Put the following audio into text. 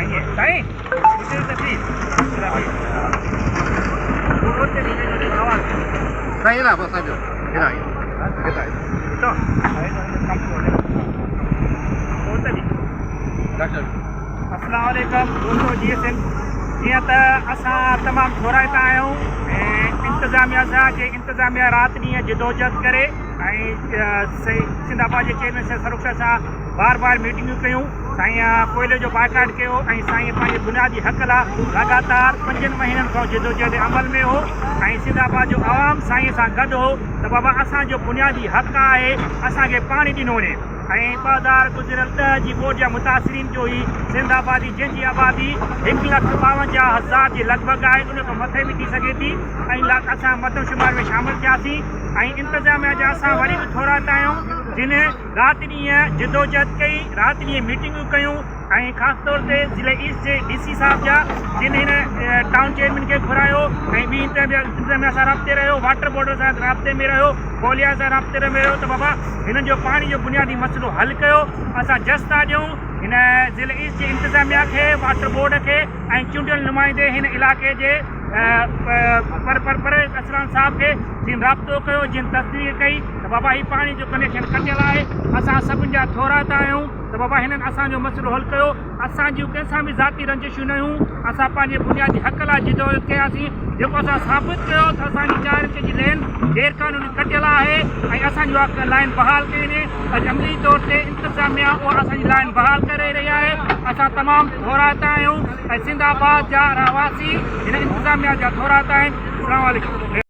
سائين اسلام عليڪم دوستو جي ايس ايم جيئن ته اسان تمام ٿورائتا آهيون ۽ انتظاميا سان جي انتظاميا رات ڏينهن جدوجهد ڪري ۽ سنڌ آباد جي چيئرمين سيد فروخ شاهه سان بار بار ميٽنگون ڪيون، سائين ڪوئلي جو بائيڪاٽ ڪيو ۽ سائين پنهنجي بنيادي حق لا لڳاتار پنجن مهينن کان جدوجهد عمل ۾ هو ۽ سنڌ آباد جو عوام سائين سان گڏ هو ته بابا اسان جو بنيادي حق آهي اسان کي پاڻي ڏنو وڃي ۽ 2000 گذريل ڏهه جي ٻوڏ جا متاثرين جو هي سنڌ آبادي جنهن جي آبادي هڪ لک ٻاونجاهه هزار جي لڳ ڀڳ آهي ان کان مٿي به ٿي سگهي ٿي ۽ اسان مردمشماري ۾ شامل ٿياسين ۽ انتظاميا جا اسان وري به ٿورائتا آهيون جن رات ڏينهن جدوجهد ڪئي، رات ڏينهن ميٽنگون ڪيون ۽ خاص طور تي ضلعي ايسٽ جي ڊي سي صاحب جا جن هن ٽائون چيئرمين کي گهرايو ۽ ٻي انتظاميا سان رابطي رهيو، واٽر بورڊ سان رابطي ۾ رهيو، ڪوليا سان رابطي ۾ رهيو ته بابا هنن جو پاڻي جو بنيادي مسئلو حل ڪيو، اسان جس ٿا ڏيون هن ضلعي ايسٽ جي انتظاميا کي، واٽر بورڊ کي ۽ چونڊيل نمائندي هن علائقي جي پر پر پرويز ارسلان صاحب کي جن رابطو ڪيو جن تصديق ڪئي ته بابا هي پاڻي جو ڪنيڪشن ڪٽيل آهي اسان سڀن جا ٿورائتا آهيون ته بابا هنن اسان جو مسئلو حل ڪيو اسان جون ڪنهن سان به ذاتي رنجشون نه هيون اسان پنهنجي بنيادي حق لاء جدوجهد ڪياسين جيڪو اسان ثابت ڪيو ته اسان جي چار انچ جي لين غير قانوني ڪٽيل آهي ۽ اسان جي اها لائين بحال ڪئي وڃي اڄ عملي طور تي انتظاميا اها اسان جي لائين بحال ڪري رهي آهي اسان تمام ٿورائتا آهيون ۽ سنڌ آباد جا رهواسي هن انتظاميا جا ٿورائتا آهن السلام عليڪم.